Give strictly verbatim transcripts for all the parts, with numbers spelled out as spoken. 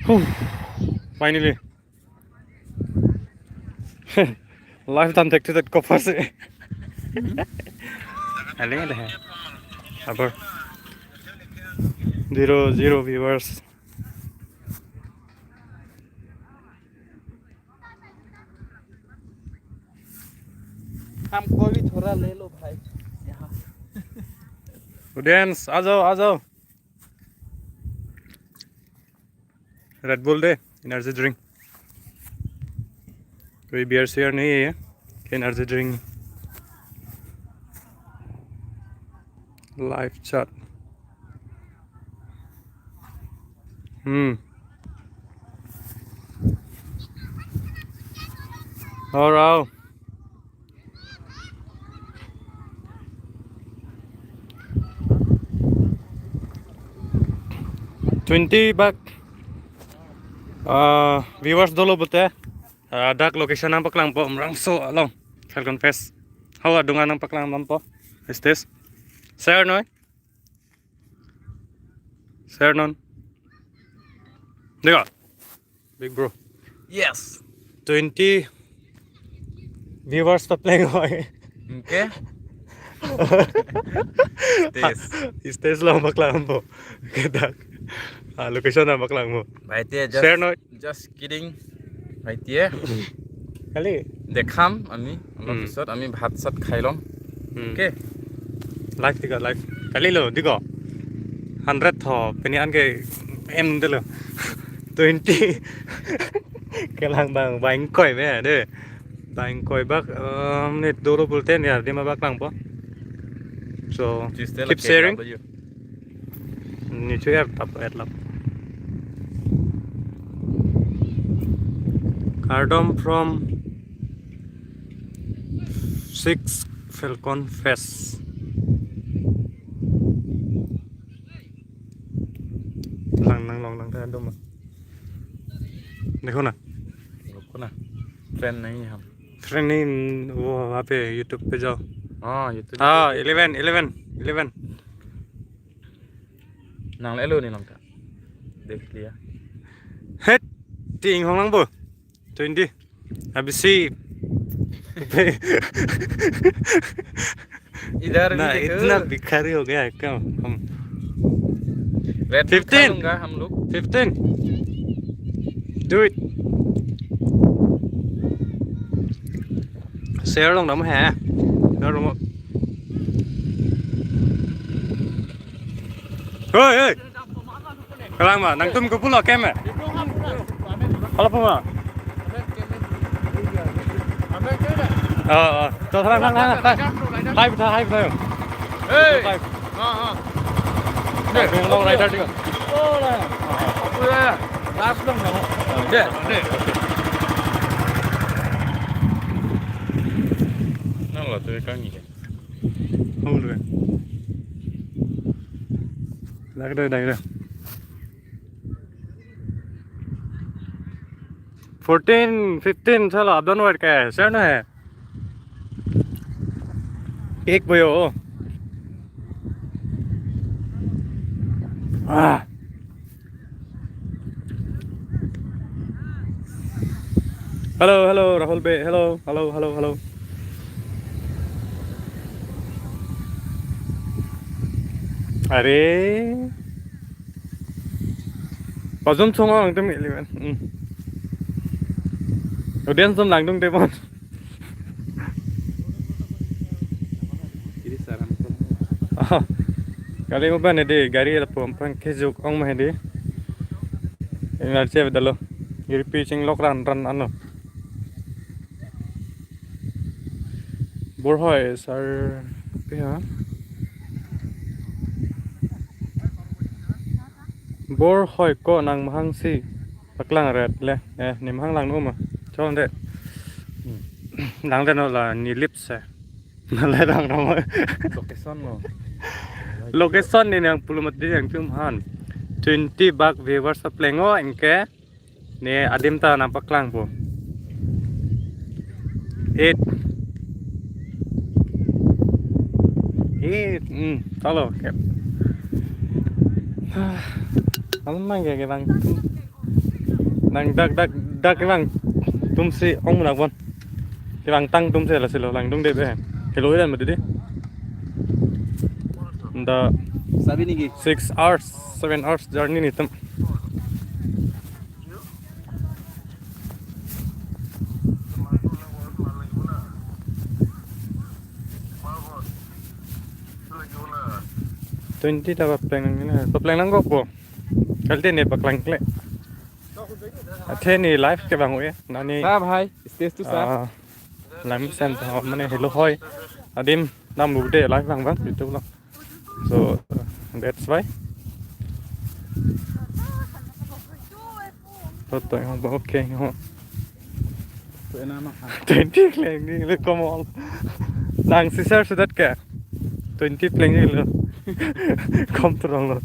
Huh. Finally. Life tan thek thek kopa se. Ale ale hai. Aber. Zero, zero viewers. हमको भी थोड़ा ले लो भाई। यहाँ। Audience, आ जाओ, आ जाओ। Red Bull दे, energy drink। कोई beer शेयर नहीं है, energy drink। Live chat। हम्म। और आओ। Twenty bak, ah, viewers dolo pute, ah, dak location nangpaklangpo, Umrangso along, Falcon Fest. Hau adung nangpaklang dampo, is this? Share noi? Share non? Dega. Big bro. Yes. Twenty viewers papleng hoi. Okay. Stage. Stage lo paklangpo. Kedak. Ah, location nangpaklangpo. Bhai te just, Share noi? Just kidding. Bhai te. Kali. দেখাম আমি অলপ Hmm. পিছত, আমি ভাত চাত খাই লম। Hmm. Okay. Live tika live. Kali lo, diko. Hundred tho, pini an ke em delo. Twenty. Kelang bang, bang koi me, de. Bang koi bak, um, ne dolo pulote ne adim paklangpo. So, Just tell keep a sharing. Camera, you. Nicho er tap er lap. Kardom from six Falcon Fest. Lang, lang, long, lang, ta dum. देखो ना। रुको ना। फ्रेंड नहीं है हम। फ्रेंड नहीं, वो वहाँ पे YouTube पे जाओ। हाँ, YouTube हाँ, पे। Eleven, eleven, eleven। Nang lelo ni langka. देख लिया। Het, ting hong lang bo. Twenty। अभी सी। इधर भी ना, देखो। इतना भिखारी हो गया है क्या हम? Red Bull खा Fifteen। लूंगा हम लोग। Fifteen। Do it। Share long dam hai. Share long. Hei, hei. Kalang ma, nangtum ke pulo kem eh? Halo puma. Oh, oh. To, lang, lang, lang, lang. Hai, hai, hai. Hey. Hai. Ha, ha. Deh, long rider juga. Oh, lah. Apa ya? Gas dong, dong. Deh, deh. Nang lah tu kang ni. Hong lu. Dak dai, dak dai. Fourteen, fifteen sala abdan wait ke, share na hai. Ek boyo. Ah. Hello, hello, Rahul Bey. Hello, hello, hello, hello. Are. Pajum chunga ang tem eleven. Hmm. Audience tum langdung te pon. Kali mo ba ne de gari la pom pang kejuk ong ma he de. Ina che dalo. Giri pitching lok ran ran ano. Borhoi sar pe ha. Borhoi ko nang mahang si paklang ret le. Eh, ne mahang lang no ma. Chon de. Lang de no la ni lip se. Nalai lang no. Location no. Location ni nang pulumat di yang tum han. Twenty bak viewers apleng o engke. Ne adim ta nangpaklangpo. Eight. Eight. Hmm, talo, kep. Alam mang ke bang. Nang dak dak dak kevang atumsi ong munak bon. Kevang tang atumsi lasi lo langdungde be. Helo iran mati di. The Sabi niki. Six hours, seven hours journey netum. Twenty ta papleng nang ni, papleng nangkokpo. Kalite ne paklangkle. Athe ne live kevang-o-e, nani. Sab hai, stage two sab. Ah, lang mesen ta mane helo hoi. Adim damlote live vangvang YouTube lo. So that's why. Toto ho, okay ho. To ena ma. Twenty kleng ni le, come on. Nang sisar sudat ke? Twenty kleng ni lo. Kom turong lo.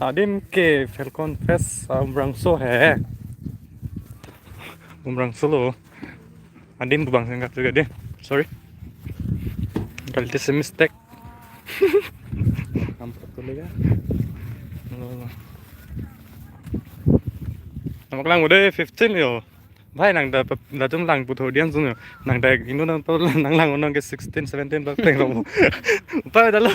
Adim ke Falcon Fest, ah, Umrangso he. Umrangso lo. Adim bang sengkat juga deh. Sorry. Kalite si mistake. Kampret ko lega. Namak lang udah fifteen yo. Bhai, nang da, da tum lang puthot dian sung yo. Nang da ino nang to nang lang onong ke sixteen, seventeen bak peng lo. Upai da lo.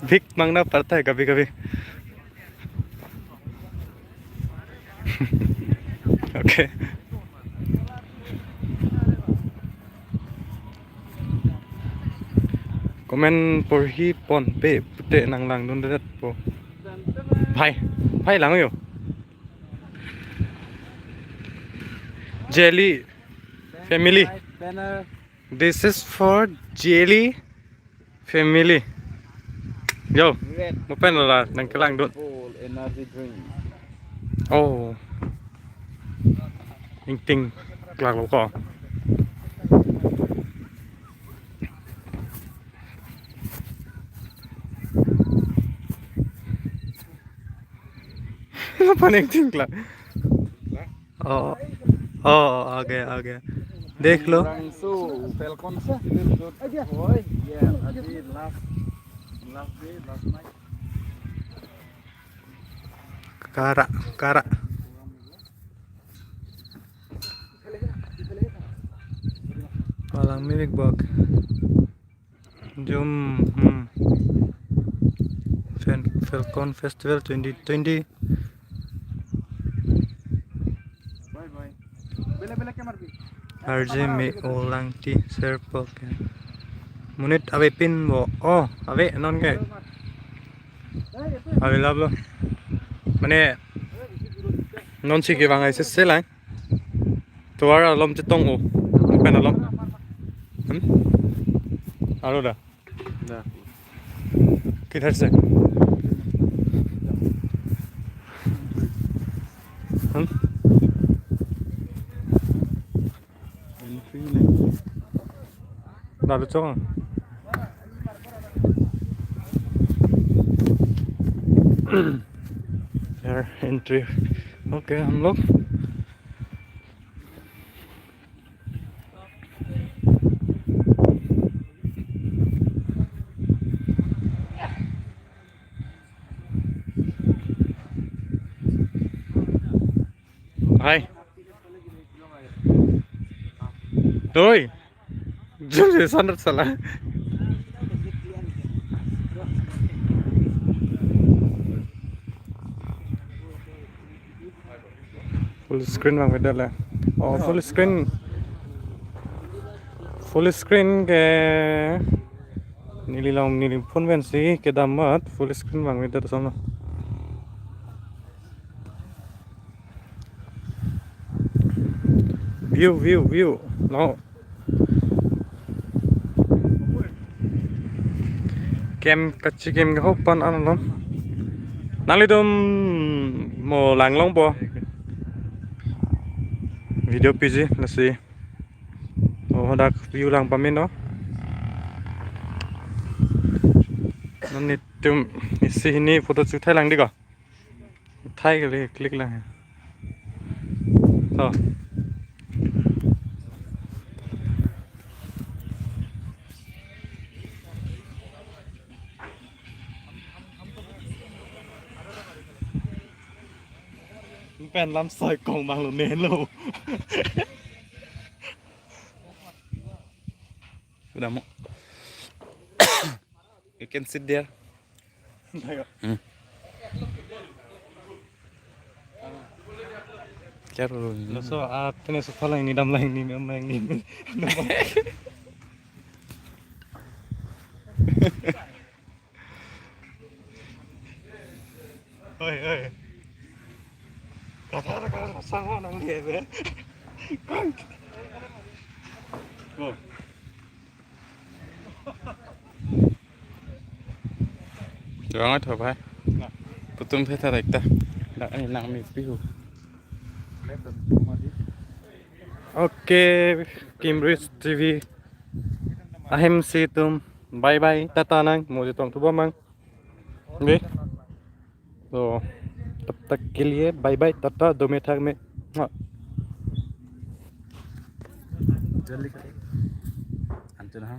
Big mangna partai kabi kabi. Okay. Comment porhi ponpe pute nang langdundet po. Bhai, bhai lang yo. Jelly family. Banner. This is for Jelly family. Yo, red. Mo pen lo la nang kelangdun. Full energy drink. Oh. Ingting klak lo ko. Apa ning tingkla? Oh, oh, okay, okay. Dekh lo. Langsung Falcon sih. Oi, ya, tadi last, last day, last night. Kara, kara. Palang mirik bak. Jum, hmm. Fan-, Falcon Festival twenty twenty. Bye bye. Bela bela kamar bi. R J me olang ti serpok ya. Monit ave pin bo. Oh, ave non ke. Ave lab lo. Mane non si kevang ai se se lang. Tovar alom chetong-o. Pen alom. Hmm? Aro da. Da. Kithar se? Hmm? Entry nahi. Lalu chong. Here entry. Okay, हम लोग. Hai. Doi. Jom si sanat sala. Full screen bang beda le. Oh, full screen. Full screen ke neli long neli phone pen si kedam amat full screen bang beda sono. View, view, view. Long. Kem kachi kem ke hopan an lom. Nanglitum mo lang longpo. Video piji lasi. Oh, dak view lang pamino. Nanglitum isi hini photo chethai lang di ko. Thai kali click lang. To. Pen lam soi kong bang lo ne lo. Sudah mo. You can sit there. Ayo. Hmm. Careful. Laso, ah, tene so phalang ni dam lang ni mem lang ni. Oi, oi. Kata kata sama nang dia be. Kong. Go. Doang atho bhai. Putum phe tharak ta. Dak ani nang mi pihu. Okay, Cambridge T V. Ahim si tum. Bye bye. Tata nang. Mo je tong tu bomang. Be. तो तब तक के लिए bye bye, tata, dome thak me. Mwah. Jolly kali. Antu na.